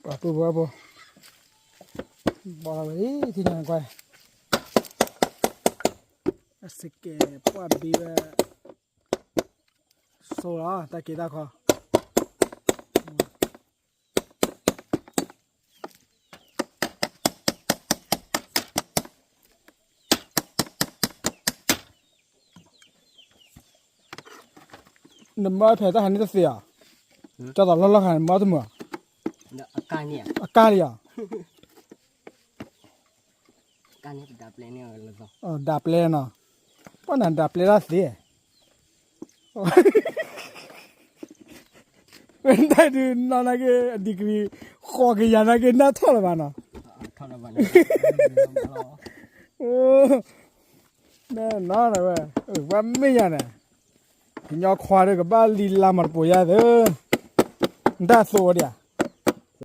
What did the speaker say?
ပှၤပုၢ်ဝဲၢ်ဖိ, ဘီလီၤဝဲအံၤ ထံၣ်ညါကွၢ်, အစကဲးပှၢ်ဘံဝဲ, ဆိလီၤ တၢ်က့ၤတၢ်ခီ နမၤဖဲတၢ်ဟးန့ၣ်တသ့ဧါ, ကၠီသးလီၢ်လီၢ်ခါန့ၣ် မၤတမုာ်ဧါ, အကါလံဧါ, ဒၣ်ပျဲနီၤ, ပှၤနၤဒၣ်ပျဲတၢ်သ့, ဝဲဒၣ်ဒုးနီၢ်နာ်က့ အ degree ဃိးကယၤနာ်က့ နၢ်ထီၣ်လၢၤဘၣ်နီၤ, နီၤဝဲ, ပှၤမ့ၢ်ယၤန့ၣ်, ကညီခွါဒီးကဘၣ်လံလါမၤတပိာ်ယၤသၢ, နတၢ်သိၣ်ဝဲဒၣ်ဧါ